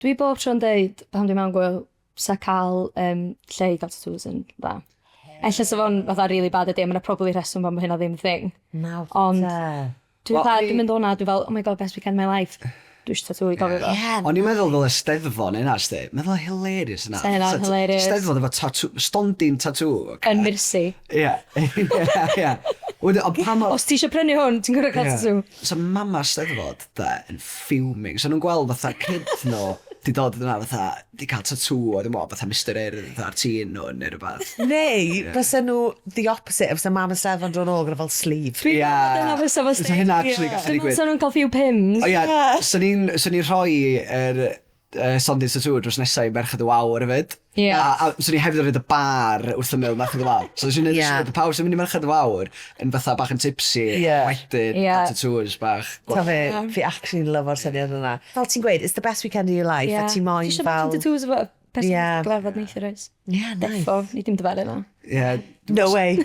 Dwi bob tro'n deud pan dwi mewn gwyl sa ca'l lle i ga'l tatŵs yn dda. Ella sa fo'n fatha rili bad idea ma' 'na probably rheswm pam bo' hynna ddim thing. Nawr Ond te. Dwi fatha dwi'n mynd o 'na dwi fel oh my god best weekend of my life. Dwi isio tatŵ i gofio fo. Ie. O'n i'n meddwl ddyle Steddfod neu' 'na sti. Meddwl hilarious yna. Sa hynna'n hilarious. Steddfod efo tatŵ, stondin tatŵ. Yn Mersi. Ie. Ie ie. Wedyn ond pa mor... Os ti isio prynu hwn ti'n gor'o' ca'l tatŵ. Sa mama Steddfod 'de yn fuming. Sa nw'n gweld fatha kid nhw 'di dod yna fatha 'di ca'l tatŵ a dwi me'wl fatha Mistar Urdd ar tîn nhw neu rwbath. Neu fysa nhw the opposite, fysa mam y Steddfod yn dod nôl gyda fel sleeve. Dwi'n meddwl dyna fysa fo Sa hynna actually gallu digwydd. Dwi'n meddwl sa nhw'n cael few pims. O ia, sa ni'n sa ni'n rhoi yr stondin tatŵ drws nesa i Merched y Wawr hefyd. Ia. A swn i hefyd yn rhoid y bar wrth ymyl Merched y Wawr. So swn i'n neud siŵr bod pawb sy'n mynd i Merched y Wawr yn fatha bach yn tipsy. Ia. Wedyn cael tattoos bach. Ta fe, fi actually yn lyfo'r syniad yna. Fel ti'n gweud, it's the best weekend of your life a ti moyn fel... Ti isio matching tattoos efo person ti'n gyfarfod neithiwr wyt? Ie, nice. Defo, nei di'm dyfaru na. Ie. No way.